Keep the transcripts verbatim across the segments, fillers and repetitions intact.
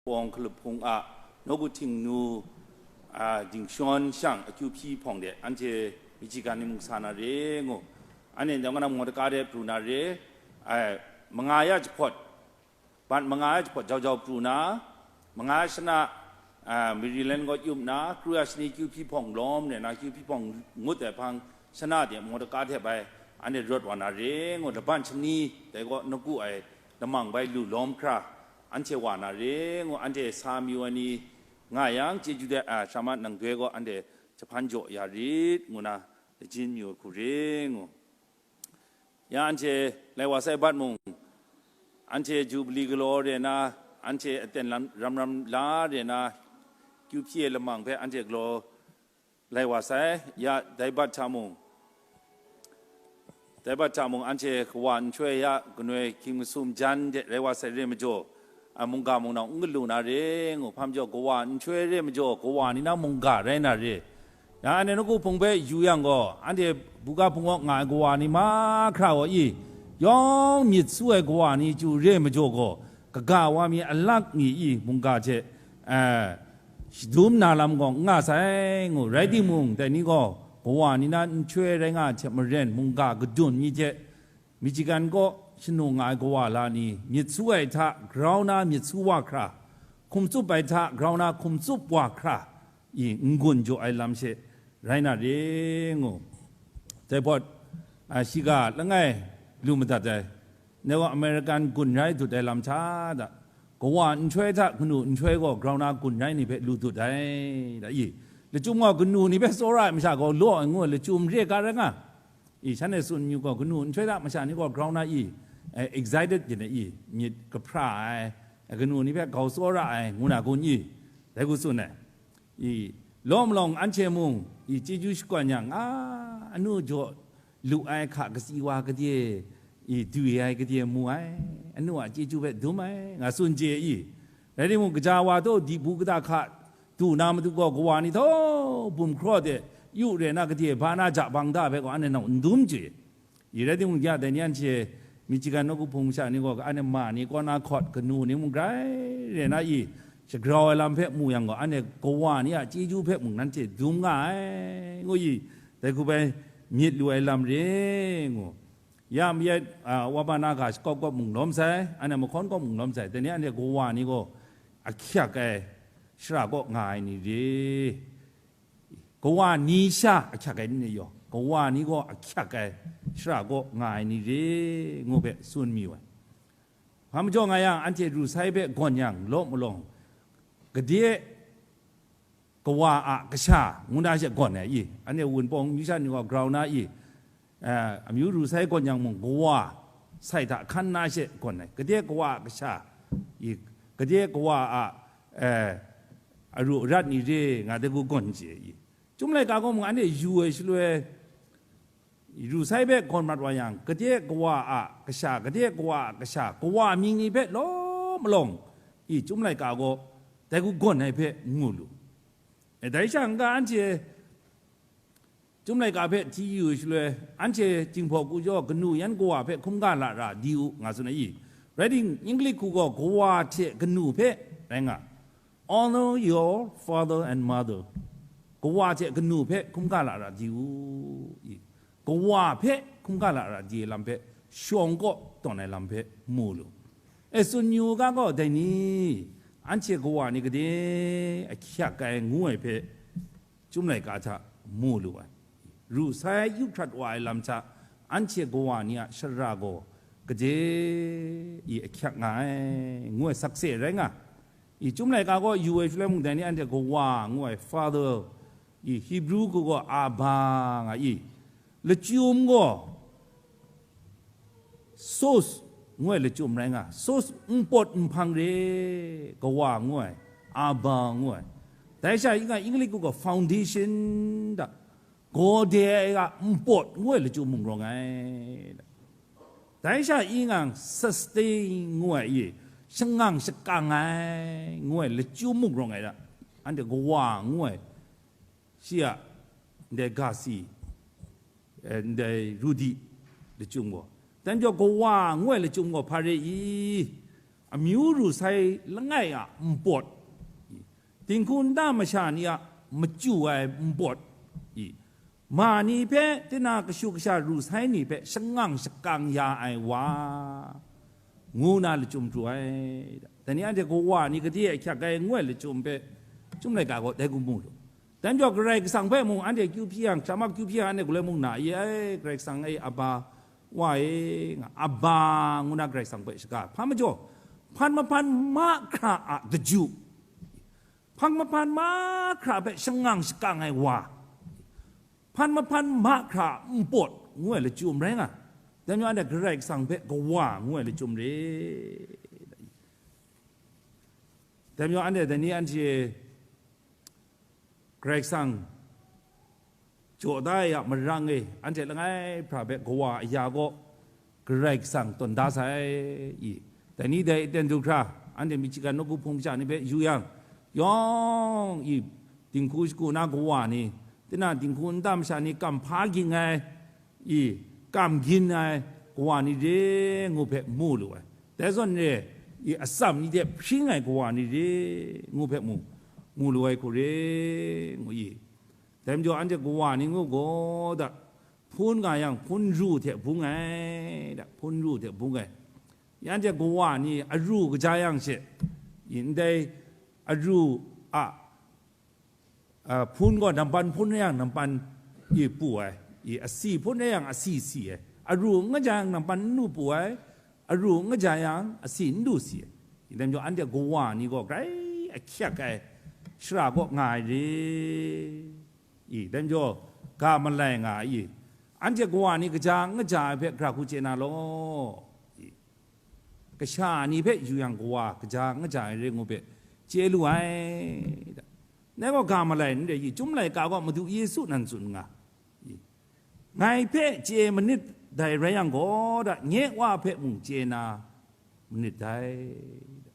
Pawng Hkalup Hpung a nawku htingnu, a, dingshawn shang akyu hpyi hpawng de anhte Michigan ni mung sa na re ngu. Anhte ndai mung na Mawdaka de pru na re, a, manga ya jahpawt, bat manga ya jahpawt jau jau pru na, manga ya shana, a, Maryland gaw yup na, kru ya shani kyu hpyi hpawng lawm re na, kyu hpyi hpawng ngut ai hpang shana de Mawdaka hte bai anhte rawt wa na re ngu, laban shani dai gaw nawku ai lamang bai lu lawm hkra, anhte wa na re ngu, anhte sa mayu ai ni nga yang, chyeju de, a, Shama nang doi gaw anhte jahpan jaw ya rit ngu na, lajin mayu ai hku re ngu. Ya anhte lai wa sai bat mung, anhte Jubili galaw re na, anhte aten lam, ram ram la re na, kyu hpyi ai lamang hpe anhte galaw lai wa sai, ya dai bat hta mung, dai bat hta mung anhte kawa nhtoi ya, ganoi hkying masum jan de rai wa sai re majaw, a, mungga mungdaw n galu na re ngu, hpa majaw kawa nhtoi re majaw, kawa ni na mungga rai na re. Ya anhte nawku hpung hpe yu yang gaw, anhte buga hpung awk nga ai kawa ni mahkra gaw i, yawng myit su ai kawa ni chyu re majaw gaw, kaga wa mi alak ni i mungga hte, eh, shadum na lam gaw n nga sai ngu, rai timung, dai ni gaw kawa ni na nhtoi rai nga ai hte maren, mungga kadun mi hte, Michigan kaw shanu nga ai kawa la ni, myit su ai hta grau na myit su wa hkra, hkum tsup ai hta grau na hkum tsup wa hkra, i n-gun jaw ai lam she rai na re ngu. Dai pawt, a, shiga langai lu madat ai, dai gaw American gun rai dut ai lam hta da, kawa nhtoi hta kanu nhtoi gaw grau na gun rai ni hpe lu dut ai, da i, lachyum gaw kanu ni hpe tsawra ai masha gaw law ai ngu ai lachyum re ga rai nga. I, shanhte tsun yu gaw, kanu nhtoi hta masha ni gaw grau na i, eh, excited yin ai i, myit kahpra ai, eh, kanu ni hpe grau tsawra ai, ngu na kun i, dai hku tsun ai. I, law malawng anhte mung, i, chyeju shakawn yang, a, anu jaw lu ai hka katsi wa kadye, i, dwi ai kadye mu ai, anu a chyeju hpe dum ai, nga tsun chye i, rai timung, kaja wa taw dibu kata hka du na matu gaw, kawa ni htawbum hkraw de yu re na, kadye ba na ja bang da hpe gaw, anhte nau n dum chye. I rai timung, ya dai ni anhte Michigan nawku hpung masha ni gaw, anhte ma ni kaw na hkawt kanu ni mung grai re na i, shagrau ai lam hpe mu yang gaw, anhte kawa ni a chyeju hpe mung nanhte dum nga ai, ngu i, dai hku bai myit lu ai lam re ngu. Ya mayat, a, wa ba na ga shakawp kawp mung lawm sai, anhte mahkawn kawp mung lawm sai, dai ni anhte kawa ni gaw ahkyak ai shara kaw nga ai ni re. Kawa ni sha ahkyak ai ni yaw, kawa ni gaw ahkyak ai shara kaw nga ai ni re ngu hpe tsun mayu ai. Hpa majaw nga yang, anhte ru sai hpe gawn yang law malawng, gade kawa a kasha ngu na she gawn ai i, anhte wunpawng amyu sha ni gaw grau na i, eh, amyu ru sai gawn yang mung, kawa sai hta hkan na she gawn ai, gade kawa a kasha i, gade kawa a, eh, aru arat ni re nga de gu gawn chye i. Chyum laika gaw mung anhte yu ai shaloi, ru sai hpe gawn mat wa yang, gade kawa a kasha, gade kawa a kasha, kawa mying ni hpe law malawng i, Chyum laika gaw dai hku gawn ai hpe ngu lu. E, dai sha n-ga anhte Chyum laika hpe hti yu ai shaloi, anhte Jinghpaw Ku jaw kanu yan kawa hpe hkungga lara di u, nga tsun ai i. Rai timung, English hku gaw kawa hte kanu hpe rai nga, "Honor your father and mother." Kawa hte kanu hpe hkungga lara di u, i. Kawa hpe hkungga lara di ai lam hpe, shawng kaw tawn ai lam hpe mu lu. E, tsun yu ga gaw, dai ni, anhte kawa ni gade ahkyak ai ngu ai hpe, Chyum laika hta mu lu ai. Ru sai yu hkrat wa ai lam hta, anhte kawa ni a shara gaw gade i ahkyak nga ai, ngu ai sakse rai nga. I, Chyum laika gaw yu ai shaloi mung, dai ni anhte kawa ngu ai, father, i, Hebrew hku gaw Abba nga i, lachyum gaw sos ngu ai lachyum rai nga, sos npawt nhpang re, kawa ngu ai, Abba ngu ai. Dai sha i nga, English hku gaw foundation da, gawde ai a npawt ngu ai lachyum mung rawng ai. Dai sha i nga, sustain ngu ai i, shangang shakang ai ngu ai lachyum mung rawng ai da, anhte kawa ngu ai, shi a, ndai ga si, eh, ndai ru di lachyum gaw. Dai majaw, kawa ngu ai lachyum gaw hpa re i? amyu ru sai langai a npawt, i, dinghku nta masha ni a machyu ai npawt, i, ma ni hpe, tinang kashu kasha ru sai ni hpe shangang shakang ya ai wa, ngu na lachyum pru ai. Dai ni anhte kawa ni gade ahkyak ai ngu ai lachyum hpe, Chyum laika gaw dai hku mu lu. Dai majaw Karai Kasang hpe mung anhte kyu hpyi yang, hkra mak kyu hpyi yang, anhte galoi mung na ye ai, Karai Kasang e, Aba, Wa e, nga, Aba, ngu na Karai Kasang hpe shaga. Hpa majaw, hpan mahpan mahkra a daju, hpan mahpan mahkra hpe shangang shakang ai wa, hpan mahpan mahkra a npawt, ngu ai lachyum rai nga. Dai majaw anhte Karai Kasang hpe kawa ngu ai lachyum re. Dai majaw anhte dai ni anhte Karai Kasang jaw da ai a marang e, anhte langai hpra hpe kawa aya gaw Karai Kasang tawn da sai, i. Dai ni dai ten du hkra, anhte Michigan nawku hpung kasha ni hpe yu yang, yawng, i, dinghku shagu na kawa ni, tinang dinghku nta masha ni kam hpa ging ai, i, kam gin ai kawa ni re ngu hpe mu lu ai. Dai zawn re, i, atsam ni de hpring ai kawa ni re ngu hpe mu, mu lu ai hku re, ngu i. Dai majaw anhte kawa ni ngu gaw da, hpun nga yang hpun ru hte bung ai, da, hpun ru hte bung ai. Anhte kawa ni aru kaja yang she, i, ndai aru a, a, hpun gaw nampan hpun rai yang nampan, i, pu ai, i, asi hpun rai yang asi si ai, aru n kaja yang nampan n lu pu ai, aru n kaja yang asi n lu si ai. I, dai majaw anhte kawa ni gaw grai ahkyak ai shara kaw nga ai re. I, dai majaw ga malai nga ai, i, anhte kawa ni kaja n kaja ai hpe gara hku chye na law, i, kasha ni hpe yu yang kawa kaja n kaja ai re ngu hpe chye lu ai, da. Ngai gaw ga malai n re, i, Chyum laika gaw Madu Yesu nan tsun nga, i, ngai hpe chye manit dai rai yang gaw, da, nye Wa hpe mung chye na manit dai, da.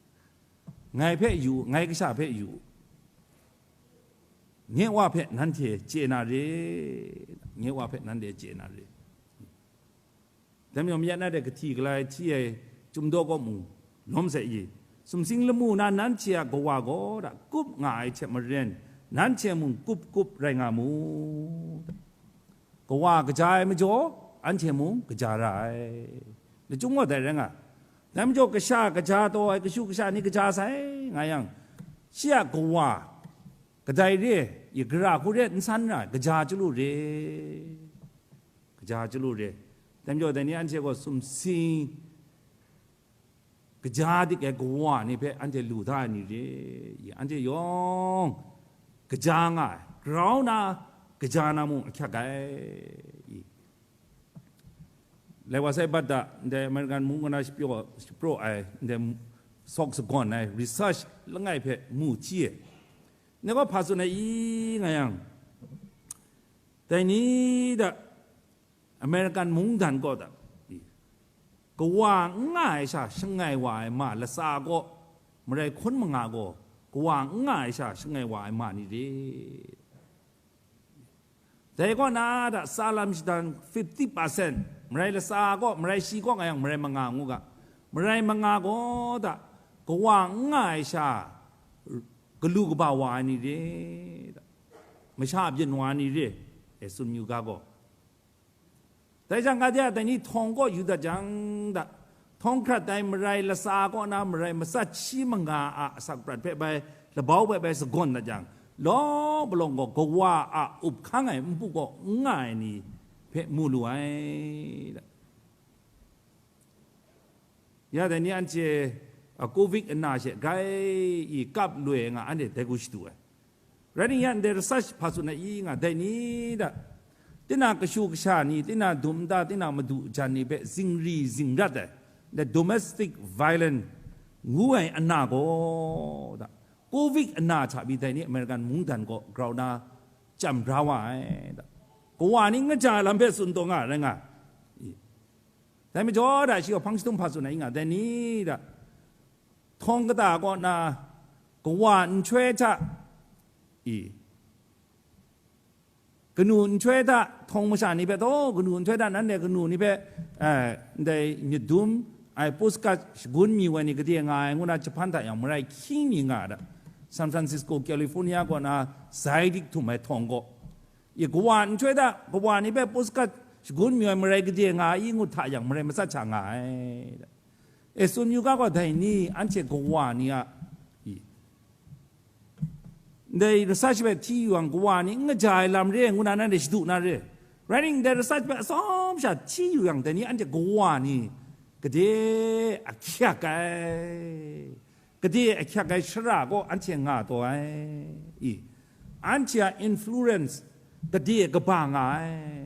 Ngai hpe yu, ngai kasha hpe yu, nye Wa hpe nanhte chye na re, nye Wa hpe nanhte chye na re. Dai majaw, mayat na de kahti galai hti ai Chyum daw kaw mung lawm sai i, sumsing lamu na nanhte a kawa gaw da kup nga ai hte maren, nanhte mung kup kup rai nga mu. Kawa kaja ai majaw, anhte mung kaja ra ai. Lachyum gaw dai rai nga. Dai majaw, kasha kaja taw ai, kashu kasha ni kaja sai nga yang, shi a kawa kadai re, i, gara hku re n san ra ai, kaja chyalu re, kaja chyalu re. Dai majaw, dai ni anhte gaw sumsing kaja dik ai kawa ni hpe anhte lu da ai ni re, i, anhte yawng kaja nga ai, grau na kaja na mung ahkyak ai, i. Lai wa sai bat da, ndai American mung kaw na shapyaw, shapraw ai, ndai sawk sagawn ai research langai hpe mu hti e. Ndai gaw hpa tsun ai i nga yang, dai ni da, American mungdan kaw da, kawa n nga ai sha shangai wa ai ma latsa kaw, marai hkun manga gaw, kawa n nga ai sha shangai wa ai ma ni re? Dai kaw na da, tsa lam shadang fifty percent, marai latsa kaw, marai shi kaw nga yang marai manga ngu ga, marai manga gaw da, kawa n nga ai sha galu kaba wa ai ni re? Da, masha byin wa ai ni re? E tsun yu ga gaw. Dai jang, ga de a, dai ni htawng kaw yu dat jang da, htawng hkrat ai marai latsa kaw na marai matsat shi manga a asak prat hpe bai, labau hpe bai sagawn dat jang, law palawng gaw kawa a up hkang ai npu kaw n nga ai ni hpe mu lu ai. Ya dai ni anhte, a, Covid ana she grai i kap loi nga anhte dai hku shadu ai. Rai ningyan, ndai research hpa tsun ai i nga, dai ni da, tinang kashu kasha ni, tinang dum nta, tinang madu jan ni hpe zingri zingrat ai, the domestic violence ngu ai ana gaw da, Covid ana hta pyi dai ni American mungdan kaw grau na chyam bra wa ai da. Kawa ni n kaja ai lam hpe tsun taw nga rai nga. I. Dai majaw da, shi gaw hpang jahtum hpa tsun ai i nga, dai ni da, htawng kata kaw na kawa nhtoi hta, i, kanu nhtoi hta, htawng masha ni hpe taw, kanu nhtoi hta, nanhte kanu ni hpe, eh, ndai myit dum Ai postcard shagun mi ai ni gade nga ai ngu na jahpan hta yang marai hkying mi nga ai da. San Francisco, California kaw na zai dik htum ai htawng gaw, i kawa nhtoi hta kawa ni hpe postcard shagun mi ai marai gade nga ai i ngut hta yang marai matsat sha nga ai da. E, tsun yu ga gaw, dai ni anhte kawa ni a, i, ndai research hpe hti yu yang, kawa ni n kaja ai lam re ngu na nanhte shadu na re. Rai nang, ndai research hpe atsawm sha hti yu yang, dai ni anhte kawa ni gade ahkyak ai, gade ahkyak ai shara gaw anhte nga taw ai, i, anhte a influence gade kaba nga ai,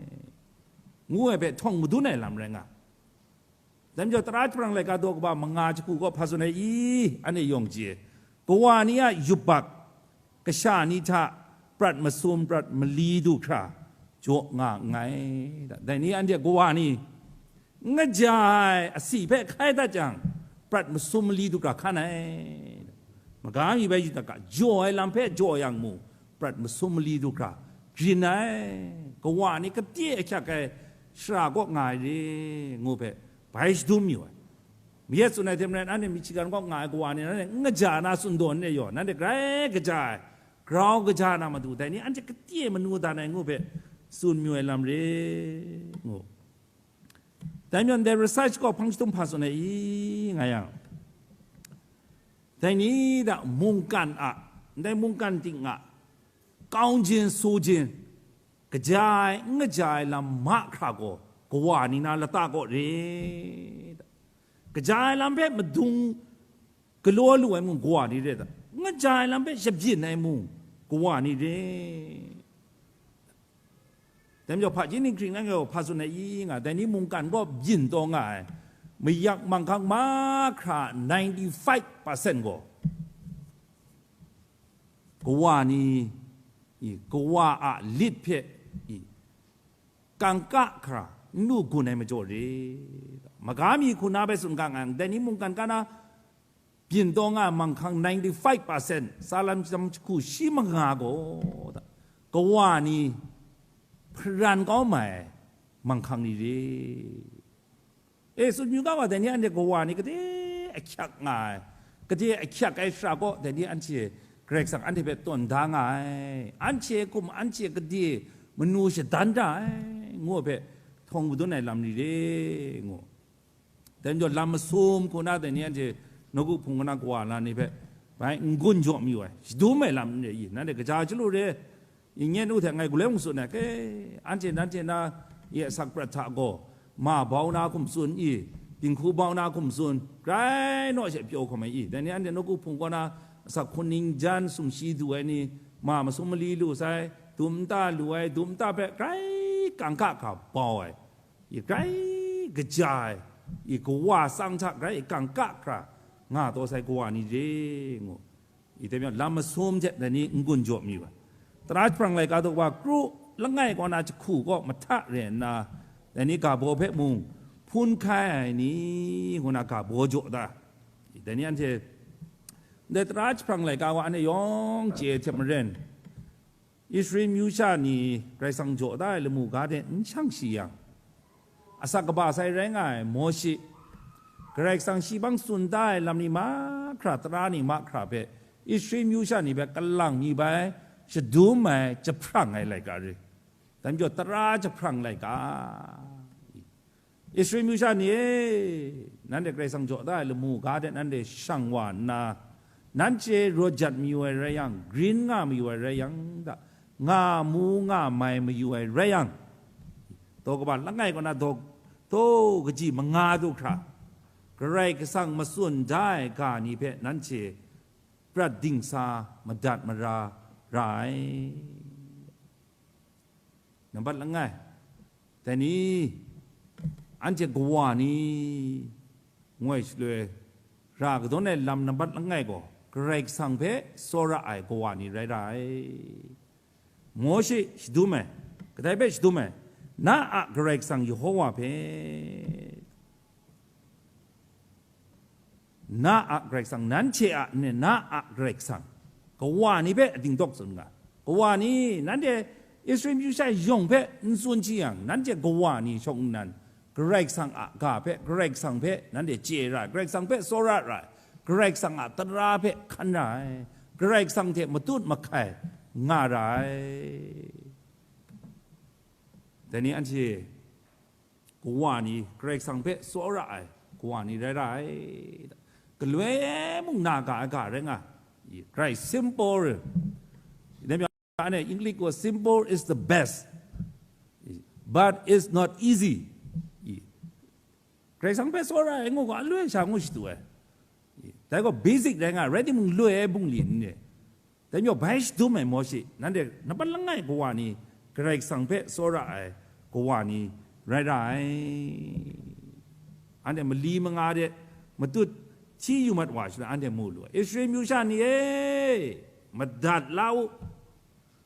ngu ai hpe htawng madun ai lam rai nga. Dai majaw, tara jahprang laika daw kaba manga jahku gaw hpa tsun ai i, anhte yawng chye, kawa ni a yubak kasha ni hta prat masum prat mali du hkra jaw nga nngai. Dai ni anhte kawa ni n kaja ai asi hpe hkai dat jang, prat masum mali du hkra hkan ai. Maga mi bai yu dat ga, jaw ai lam hpe jaw yang mu, prat masum mali du hkra grin ai. Kawa ni gade ahkyak ai shara kaw nga ai re, ngu hpe bai shadum yu ai. Mayat tsun ai hte maren, anhte Michigan kaw nga ai kawa ni nanhte n kaja na tsun daw n re yaw, nanhte grai kaja ai, grau kaja na matu, dai ni anhte gade manu dan ai ngu hpe tsun mayu ai lam re, ngu. Dai majaw, ndai research gaw hpang jahtum hpa tsun ai i, nga yang, dai ni da mungkan a, ndai mungkan ting a, kaung jin, su jin, kaja ai, n kaja ai lam mahkra gaw, kawa ni na lata kaw re. Kaja ai lam hpe madung galaw lu ai mung, kawa ni re ta? N kaja ai lam hpe shabyin ai mung, kawa ni re. Dai majaw, hpaji ninghkring nang gaw hpa tsun ai i nga, dai ni mungkan gaw byin taw nga ai, mayak manghkang mahkra ninety-five percent gaw, kawa ni, i, kawa a lit hpe, i, kangka hkra n lu gun ai majaw re. Maga mi hku na bai tsun ga nga, dai ni mungkan ka na byin taw nga ai manghkang ninety-five percent, tsalam jahku shi manga gaw, kawa ni hparan kau mai ai manghkang ni re. E, tsun yu ga wa, dai ni anhte kawa ni gade ahkyak nga ai, gade ahkyak ai shara gaw, dai ni anhte Karai Kasang anhte hpe tawn da nga ai, anhte hkum anhte gade manu shadan da ai, ngu ai hpe htawng madun ai lam ni re, ngu. Dai majaw, lam masum hku na dai ni anhte nawku hpung na kawa na ni hpe bai n-gun jaw mayu ai, shadum ai lam n re i, nanhte kaja chyalu re, i, nye nu hte ngai galoi mung tsun ai, ke, anhte nanhte na, i, asak prat hta gaw, ma bau na hkum tsun i, dinghku bau na hkum tsun, grai naw she pyaw hkawm ai i, dai ni anhte nawku hpung kaw na asak hkuning jan sumshi du ai ni, ma masum mali lu sai, dum nta lu ai, dum nta hpe grai kangka hkra bau ai, i, grai kaja ai, i, kawa tsang hta grai kangka hkra nga taw sai kawa ni re, ngu. I, dai majaw, lam masum hte dai ni n-gun jaw mayu ai. Tara jahprang laika daw wa kru langai kaw na jahku kaw mahta re nna, dai ni ga baw hpe mung hpun hkai ai ni ngu na ga baw jaw da. I, dai ni anhte, ndai tara jahprang laika wa anhte yawng chye ai hte maren, Israel myu sha ni Karai Kasang jaw da ai lamu ga de n shang shi yang, asak kaba sai rai nga ai Mawshe, Karai Kasang shi hpang tsun da ai lam ni mahkra, tara ni mahkra hpe Israel myu sha ni hpe kalang mi bai, shadum ai, jahprang ai laika re. Dai majaw, tara jahprang laika. Israel myu sha ni e, nanhte Karai Kasang jaw da ai lamu ga de nanhte shang wa nna, nanhte rawt jat mayu ai rai yang, grin nga mayu ai rai yang, da, nga mu nga mai mayu ai rai yang, daw kaba langai kaw na daw, daw kaji manga du hkra, Karai Kasang matsun da ai ga ni hpe nanhte prat dingsa madat mara ra ai. Nambat langai, dai ni, anhte kawa ni, ngoi shaloi, ra kadawn ai lam nambat langai gaw, Karai Kasang hpe tsawra ai kawa ni rai ra ai. Mawshe shadum ai, kadai hpe shadum ai, na a Karai Kasang Yehova hpe, na a Karai Kasang, nanhte a n-, na a Karai Kasang, kawa ni hpe dingdawk tsun nga. Kawa ni, nanhte Israel myu sha yawng hpe n tsun shi yang, nanhte kawa ni shawng nnan, Karai Kasang a ga hpe, Karai Kasang hpe nanhte chye ra ai, Karai Kasang hpe tsawra ra ai, Karai Kasang a tara hpe hkan ra ai, Karai Kasang hte matut mahkai nga ra ai. Dai ni anhte kawa ni, Karai Kasang hpe tsawra ai kawa ni rai ra ai. Galoi mung na ga ai ga rai nga, Karai simple. Anhte English gaw, "Simple is the best, but it's not easy." Karai Kasang hpe tsawra ai ngu gaw, aloi sha ngu shadu ai. Dai gaw basic rai nga, rai timung, loi ai bungli n re. Dai majaw, bai shadum ai Mawshe, nanhte nampat langai kawa ni, Karai Kasang hpe tsawra ai kawa ni rai ra ai. Anhte mali manga de matut hti yu mat wa sha na, anhte mu lu ai. Israel myu sha ni e, madat la u,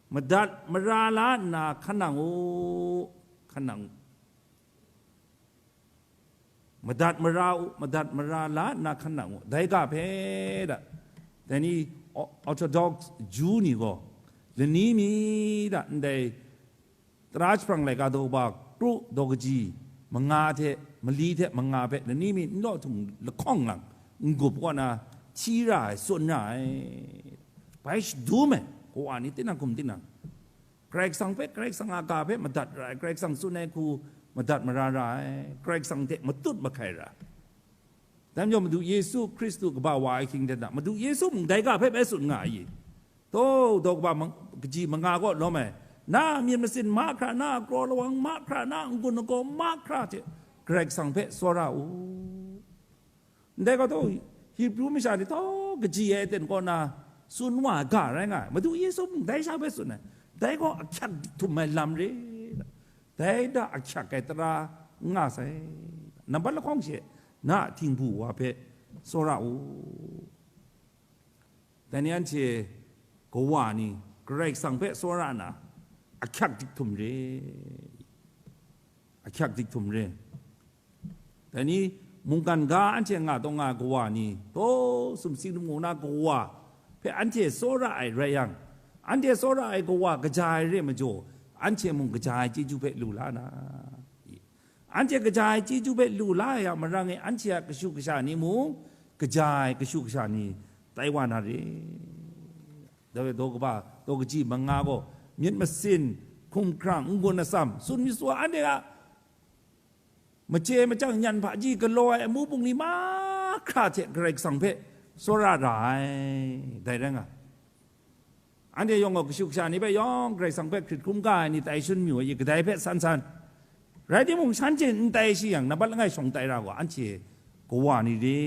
madat mara la nna hkan nang u, hkan nang u. Madat mara u, madat mara la nna hkan nang u. Dai ga hpe da, dai ni O-, Orthodox Jew ni gaw, lani mi da, ndai tara jahprang laika daw kaba kru daw kaji manga hte, mali hte manga hpe lani mi n law htung lahkawng lang n-gup kaw na hti ra ai, tsun ra ai. Bai shadum ai kawa ni tinang hkum tinang, Karai Kasang hpe, Karai Kasang a ga hpe madat ra ai, Karai Kasang tsun ai hku madat mara ra ai, Karai Kasang hte matut mahkai ra ai. Dai majaw, Madu Yesu Hkristu kaba wa ai ahkying hte na, Madu Yesu mung dai ga hpe bai tsun nga ai. Taw, daw kaba mang-, kaji manga kaw lawm ai, na a myit masin mahkra, na a kraw lawang mahkra, na a n-gun n-gaw mahkra hte Karai Kasang hpe tsawra u. Ndai gaw taw, Hebru masha ni taw kaji ai aten kaw na tsun wa ai ga rai nga ai. Madu Yesu mung dai sha hpe tsun ai. Dai gaw ahkyak dik htum ai lam re. Dai da ahkyak ai tara n nga sai. Nambat lahkawng she, na a htingbu wa hpe tsawra u. Dai ni anhte kawa ni Karai Kasang hpe tsawra na, ahkyak dik htum re. Ahkyak dik htum re. Dai ni mungkan ga anhte nga taw nga ai kawa ni, taw sumsing lamu na kawa hpe anhte tsawra ai rai yang, anhte tsawra ai kawa kaja ai re majaw, anhte mung kaja ai chyeju hpe lu la na, anhte kaja ai chyeju hpe lu la ai a marang e, anhte a kashu kasha ni mung kaja ai kashu kasha ni tai wa na re. Dai daw kaba, daw kaji manga gaw myit masin, hkumhkrang, n-gun atsam, tsun myit su a, anhte a machye machyang nyan hpaji galaw ai amu bungli mahkra hte Karai Kasang hpe tsawra ra ai, dai rai nga. Anhte yawng gaw kashu kasha ni hpe yawng Karai Kasang hpe hkrit hkrum ga ai ni tai shun mayu ai, kadai hpe san san. Rai timung, shanhte n tai shi yang, nambat langai shawng tai ra gaw, anhte kawa ni re,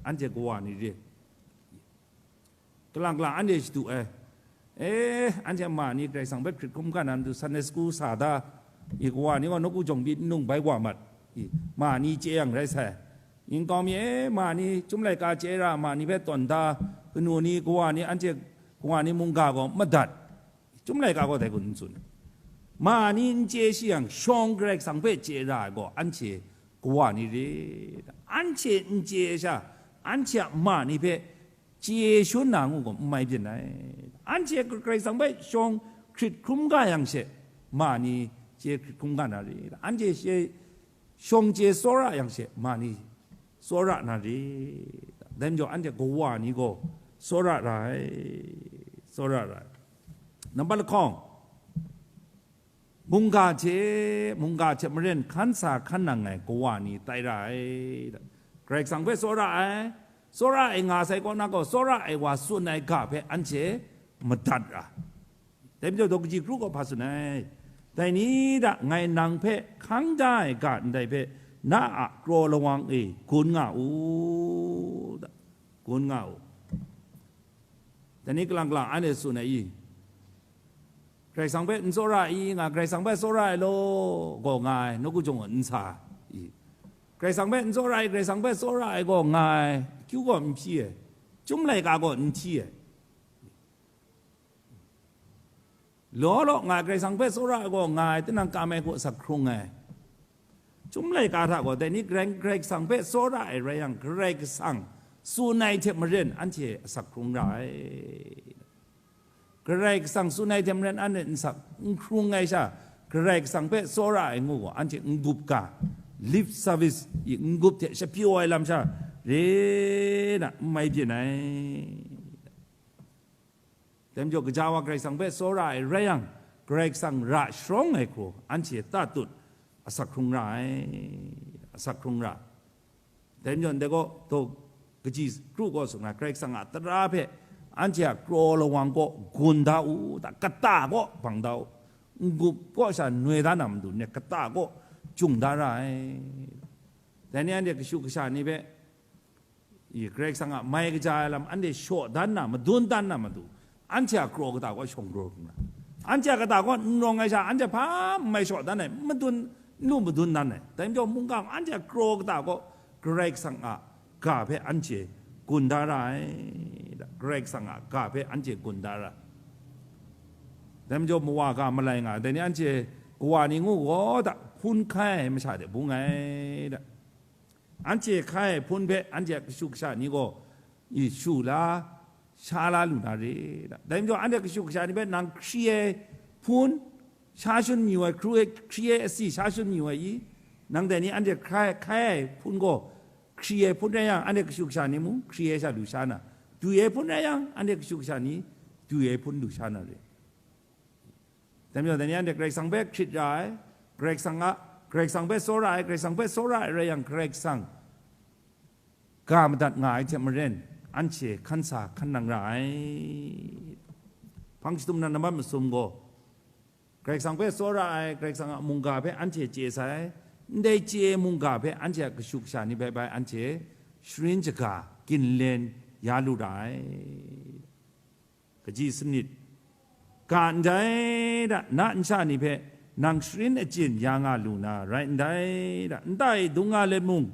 anhte kawa ni re. Kalang kalang anhte shadu ai. Eh, anhte ma ni Karai Kasang hpe hkrit hkrum ga na matu Sunday school sa da, i kawa ni gaw nawku jawng pyi n nung bai wa mat, i ma ni chye yang rai sai. Yin kau mi e, ma ni, chyum laika chye ra, ma ni hpe tawn da, kanu ni, kawa ni, anhte kawa ni mungga gaw madat. Chyum laika gaw dai kun n tsun. Ma ni n chye shi yang, shawng Karai Kasang hpe chye ra ai gaw, anhte kawa ni re. Anhte n chye ai sha, anhte a ma ni hpe chye shun na ngu gaw n mai byin ai. Anhte Karai Kasang hpe shawng hkrit hkrum ga yang she, ma ni chye hkrit hkrum ga na re. Anhte she shawng chye tsawra yang she, ma ni tsawra na re. Dai majaw, anhte kawa ni gaw tsawra ra ai, tsawra ra ai. Nambat lahkawng, mungga hte, mungga hte maren hkan sa hkan nang ai kawa ni tai ra ai. Karai Kasang hpe tsawra ai, tsawra ai nga sai kaw na gaw, tsawra ai wa tsun ai ga hpe anhte madat ra. Dai majaw, daw kaji kru gaw hpa tsun ai? Dai ni da, ngai nang hpe hkang da ai ga ndai hpe, na a kraw lawang e gun nga u, da, gun nga u. Dai ni kalang kalang anhte tsun ai i? Karai Kasang hpe n tsawra i nga, Karai Kasang hpe tsawra ai law gaw nga ai, nawku jawng gaw n sa i? Karai Kasang hpe n tsawra i, Karai Kasang hpe tsawra ai gaw nga ai, akyu gaw n hpyi ai, chyum laika gaw n hti ai. Law law nga ai, Karai Kasang hpe tsawra ai gaw nga ai, tinang kam ai hku asak hkrung ai. Chyum laika hta gaw, dai ni Karai, Karai Kasang hpe tsawra ai rai yang, Karai Kasang tsun ai hte maren anhte asak hkrung ra ai. Karai Kasang tsun ai hte maren anhte n sak, n hkrung ai sha, Karai Kasang hpe tsawra ai ngu gaw, anhte n-gup ga, lip service i n-gup hte shapyaw ai lam sha re na n mai byin ai. Dai majaw, gaja wa Karai Kasang hpe tsawra ai rai yang, Karai Kasang ra sharawng ai hku anhte tatut asak hkrung ra ai, asak hkrung ra. Dai majaw, ndai gaw, daw kaji kru gaw sung na, Karai Kasang a tara hpe anhte a kraw lawang kaw gun da u, ta kata kaw bang da u, n-gup kaw sha noi da na matu, ne kata kaw jung da ra ai. Dai ni anhte kashu kasha ni hpe, i, Karai Kasang a mai kaja ai lam anhte shaw dan na, madun dan na matu, anhte a kraw kata kaw shawng kraw hkrum na, anhte a kata kaw n rawng ai sha, anhte hpa n mai shaw dan ai, madun, n lu madun dan ai. Dai majaw, mungga anhte a kraw kata kaw Karai Kasang a ga hpe anhte gun da ra ai, Karai Kasang a ga hpe anhte gun da ra. Dai majaw, mawa ga malai nga, dai ni anhte kawa ni ngu gaw da, hpun hkai ai masha de bung ai da. Anhte hkai ai hpun hpe anhte a kashu kasha ni gaw i shu la, sha la lu na re da. Dai majaw, anhte kashu kasha ni hpe nang hkri ai hpun sha shun mayu ai, hkru ai, hkri ai asi sha shun mayu ai i? Nang dai ni anhte hkai, hkai ai hpun gaw hkri ai hpun rai yang, anhte kashu kasha ni mung hkri ai sha lu sha na, dui ai hpun rai yang, anhte kashu kasha ni dui ai hpun lu sha na re. Dai majaw, dai ni anhte Karai Kasang hpe hkrit ra ai, Karai Kasang a, Karai Kasang hpe tsawra ai, Karai Kasang hpe tsawra ai rai yang, Karai Kasang ga madat nga ai hte maren, anhte hkan sa hkan nang ra ai. Hpang jahtum na nambat masum gaw, Karai Kasang hpe tsawra ai, Karai Kasang a mungga hpe anhte chye sai, ndai chye mungga hpe anhte a kashu kasha ni bai bai anhte sharin shaga ginlen ya lu ra ai. Kaji sanit. Ga ndai da, na nsha ni hpe nang sharin achyin ya nga lu na rai ndai da, nta e dung nga let mung,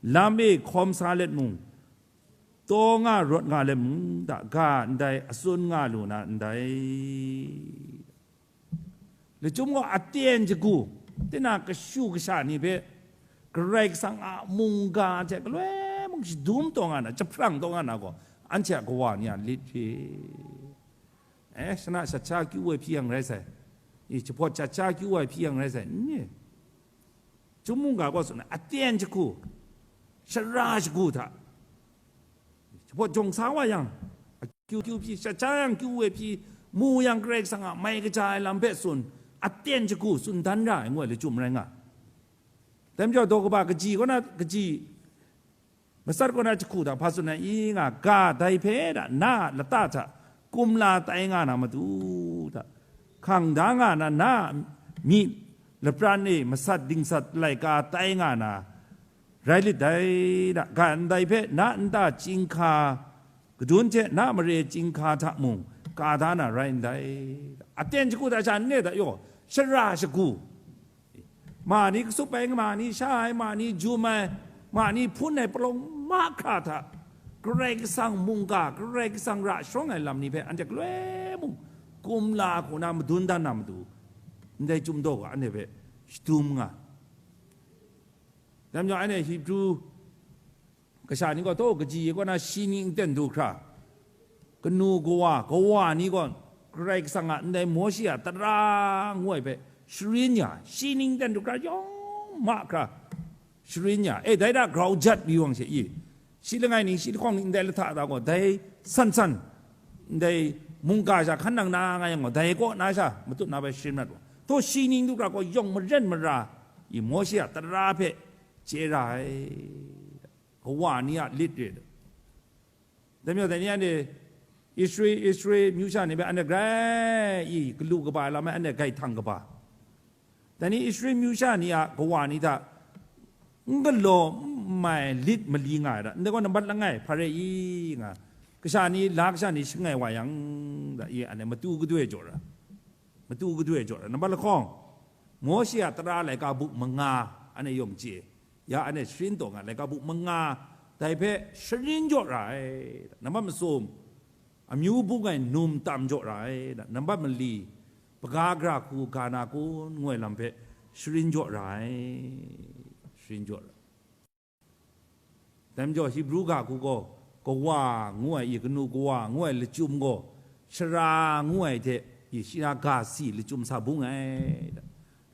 lam e hkawm sa let mung, taw nga rawt nga let mung da, ga ndai atsun nga lu na ndai. Lachyum gaw aten shagu, tinang kashu kasha ni hpe Karai Kasang a mungga hte galoi mung shadum taw nga na, jahprang taw nga na gaw, anhte a kawa ni a lit hte, eh, shana shat sha kyu ai hpyi yang rai sai, i, jahpawt shat sha kyu ai hpyi yang rai sai, n-, lachyum mungga gaw tsun ai, aten shagu, shara shagu hta, jahpawt jawng sa wa yang, akyu kyu hpyi, shat sha yang kyu ai hpyi, mu yang Karai Kasang a mai kaja ai lam hpe tsun, aten shagu tsun dan ra ai ngu ai lachyum rai nga. Dai majaw, daw kaba kaji kaw na, kaji matsat kaw na jahku hta hpa tsun ai i nga, ga dai hpe da, na a lata hta kumla tai nga na matu hta, hkang da nga na, na a myi lapran e masat dingsat laika tai nga na, rai lit dai da, ga ndai hpe na nta chyinghka kadun hte na mare chyinghka hta mung ka da na rai ndai. Aten shagu hta sha n-, ne da yaw, shara shagu, ma ni kasup ai, ma ni sha ai, ma ni jum ai, ma ni hpun ai palawng mahkra hta, Karai Kasang mungga, Karai Kasang ra sharawng ai lam ni hpe anhte galoi mung kumla hku na madun dan na matu, ndai Chyum daw ga anhte hpe shadum nga. Dai majaw, anhte Hibru kasha ni gaw, taw kaji kaw na shi ning ten du hkra, kanu kawa, kawa ni gaw Karai Kasang a ndai Mawshe a tara ngu ai hpe sharin ya, shi ning ten du hkra yawng mahkra sharin ya, e, dai hta grau jat wi wang she i, shi langai ning, shi lahkawng ning ndai lahta da gaw, dai san san, ndai mungga sha hkan nang na nga yang gaw, dai kaw na sha matut na bai sharin mat wa, taw shi ning du hkra gaw yawng maren mara i Mawshe a tara hpe chye ra ai. Kawa ni a lit re. Dai majaw, dai ni anhte Israel, Israel myu sha ni hpe anhte grai i galu kaba ai lam e anhte grai htang kaba. Dai ni Israel myu sha ni a kawa ni hta n galaw n mai lit mali nga ai hta, ndai gaw nambat langai hpa re i nga, kasha ni, la kasha ni shangai wa yang, da i anhte matu gadoi jaw ra. Matu gadoi jaw ai nambat lahkawng, Mawshe a tara laika buk manga, anhte yawng chye, ya anhte sharin taw nga, laika buk manga, dai hpe sharin jaw ra ai. Nambat masum, amyu bung ai num tam jaw ra ai. Nambat mali, hpaga gara hku ga na kun ngu ai lam hpe sharin jaw ra ai. Sharin jaw ra. Dai majaw, Hibru ga hku gaw, kawa ngu ai i, kanu kawa ngu ai lachyum gaw, shara ngu ai hte i, shi na ga si lachyum sa bung ai.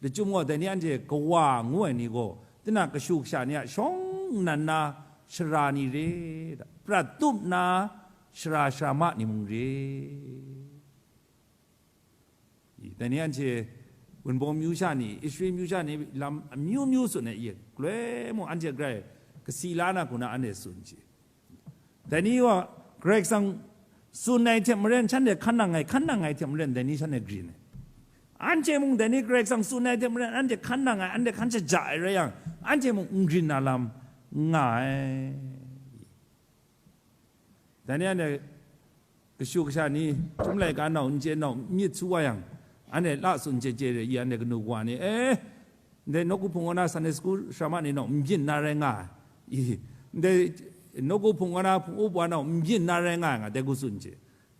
Lachyum gaw, dai ni anhte kawa ngu ai ni gaw, tinang kashu kasha ni a shawng nnan na shara ni re, prat tup na shara sharama ni mung re. I, dai ni anhte Wunpawng myu sha ni, Israel myu sha ni lam amyu myu tsun ai, i, galoi mung anhte grai kasi la na hku na anhte tsun shi. Dai ni gaw Karai Kasang tsun ai hte maren shanhte hkan nang ai, hkan nang ai hte maren dai ni shanhte grin ai. Anhte mung dai ni Karai Kasang tsun ai hte maren anhte hkan nang ai, anhte hkan shaja ai rai yang, anhte mung n grin na lam n nga ai. Dai ni anhte kashu kasha ni, Chyum laika nau n chye nau myit su wa yang, anhte la tsun chye chye re, i, anhte kanu kawa ni, eh, ndai nawku hpung wa na Sunday school sharama ni nau n byin na rai nga ai, i, ndai nawku hpung wa na hpung up wa nau n byin na rai nga ai, nga dai hku tsun chye.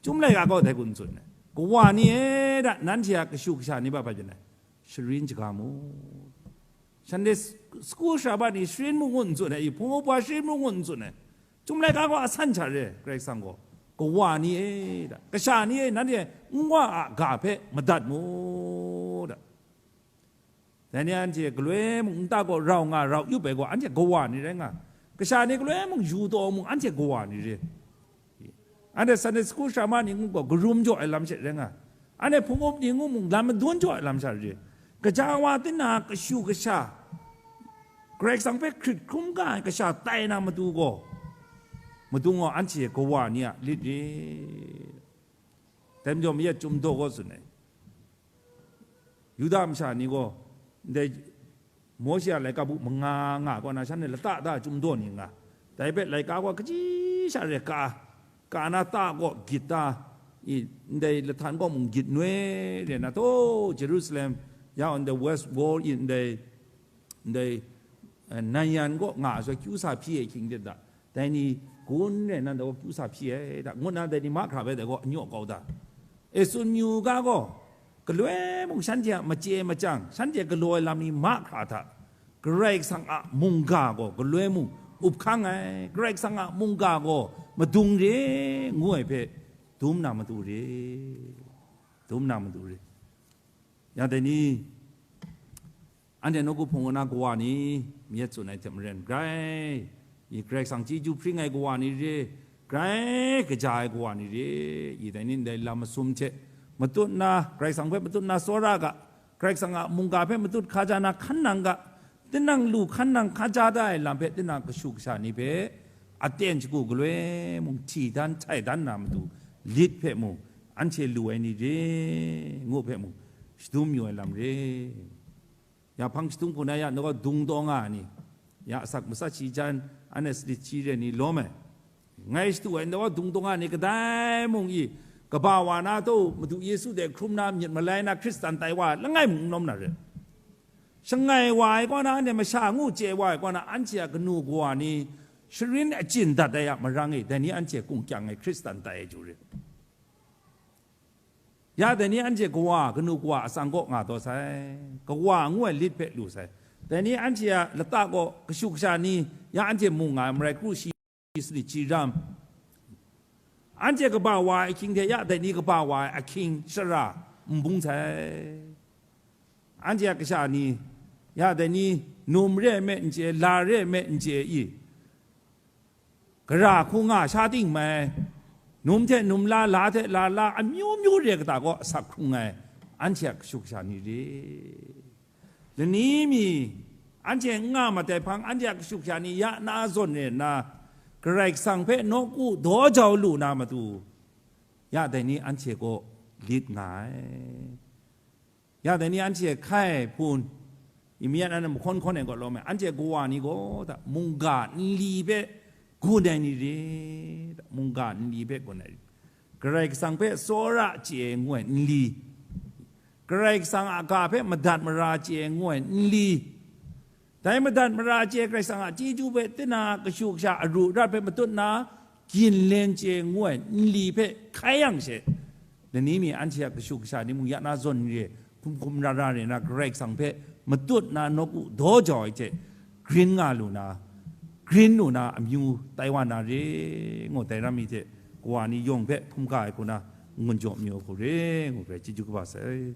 Chyum laika gaw dai hku n tsun ai. Kawa ni e da, nanhte a kashu kasha ni hpa hpa byin ai? Sharin shaga mu. Sunday school sharama ni sharin mu ngu n tsun ai, i, hpung up wa sharin mu ngu n tsun ai. Chyum laika gaw asan sha re, Karai Kasang gaw, kawa ni e da, kasha ni e, nanhte n wa a ga hpe madat mu da. Dai ni anhte galoi mung nta gaw rau nga, rau yup ai gaw, anhte kawa ni rai nga, kasha ni galoi mung yu taw mung, anhte kawa ni re. Anhte Sunday school sharama ni ngu gaw, karum jaw ai lam she rai nga, anhte hpung up ni ngu mung, lam madun jaw ai lam sha re. Gaja wa tinang kashu kasha, Karai Kasang hpe hkrit hkrum ga ai kasha tai na matu gaw, madung gaw anhte kawa ni a lit re. Dai majaw mayat Chyum daw gaw tsun ai. Yuda masha ni gaw, ndai Mawshe a laika bu manga nga kaw na, shanhte lata da Chyum daw ni nga, dai hpe laika gaw kaji sha re ka, ka na ta kaw git ta, i, ndai lahtan kaw mung git noi re na, taw Jerusalem, ya ndai West Wall i, ndai, ndai, eh, nan yan kaw nga ai sha, kyu sa hpyi ai hkying de da, dai ni gun re nan dai gaw kyu sa hpyi ai da, ngut na dai ni mahkra hpe dai gaw anyaw kau da. E tsun yu ga gaw, galoi mung shanhte a machye machyang, shanhte galaw ai lam ni mahkra hta, Karai Kasang a mungga gaw galoi mung up hkang ai, Karai Kasang a mungga gaw madung re ngu ai hpe dum na matu re, dum na matu re. Ya dai ni, anhte nawku hpung wa na kawa ni, myit tsun ai hte maren, grai, i, Karai Kasang chyeju hpring ai kawa ni re, grai kaja ai kawa ni re, i, dai ni ndai lam masum hte matut na, Karai Kasang hpe matut na tsawra ga, Karai Kasang a mungga hpe matut hkaja na hkan nang ga, tinang lu hkan nang hkaja da ai lam hpe tinang kashu kasha ni hpe aten shagu galoi mung hti dan htai dan na matu lit hpe mung, anhte lu ai ni re, ngu hpe mung, shadum yu ai lam re. Ya hpang shadung hku na ya, nau dung taw nga ai ni, ya asak matsat shi jan, anhte sanit shi re ni lawm ai. Ngai shadu ai nau dung taw nga ai ni kadai mung i, kaba wa na taw, Madu Yesu de hkrum na myit malai na Hkristan tai wa ai langai mung n lawm na re. Shangai wa ai kaw na, anhte masha ngu chye wa ai kaw na, anhte a kanu kawa ni sharin achyin dat ai a marang e, dai ni anhte kung kyang ai Hkristan tai ai ju re. Ya dai ni anhte kawa, kanu kawa atsang kaw nga taw sai, kawa ngu ai lit hpe lu sai. Dai ni anhte a lata kaw kashu kasha ni, ya anhte mu nga ai marai kru shi sanit shi ram, anhte kaba wa ai ahkying hte ya dai ni kaba wa ai ahkying shara n bung sai. Anhte a kasha ni, ya dai ni num re ai me n chye, la re ai me n chye i, gara hku nga sha ting mai, num hte num la, la hte la la, amyu myu re kata gaw asak hkrung ai, anhte a kashu kasha ni re. Lani mi, anhte n nga mat ai hpang, anhte a kashu kasha ni ya na zawn re nna, Karai Kasang hpe nawku daw jau lu na matu, ya dai ni anhte kaw lit nga ai. Ya dai ni anhte hkai hpun, i, mayat nan mahkawn hkawn ai gaw lawm ai, anhte kawa ni gaw da, mungga nli hpe gun ai ni re, da, mungga nli hpe gun ai, Karai Kasang hpe tsawra chye ai ngu ai nli, Karai Kasang a ga hpe madat mara chye ai ngu ai nli, dai madat mara chye Karai Kasang a chyeju hpe tina kashu kasha aru rat hpe matut na, ginlen chye ngu ai nli hpe hkai yang she, lani mi anhte a kashu kasha ni mung ya na zawn re, hkum hkum ra ra re na, Karai Kasang hpe matut na nawku daw jau ai hte, grin nga lu na, grin lu na amyu tai wa na re, ngu dai ram mi hte, kawa ni yawng hpe hkum ga ai hku na, n-gun jaw mayu ai hku re, ngu hpe chyeju kaba sai.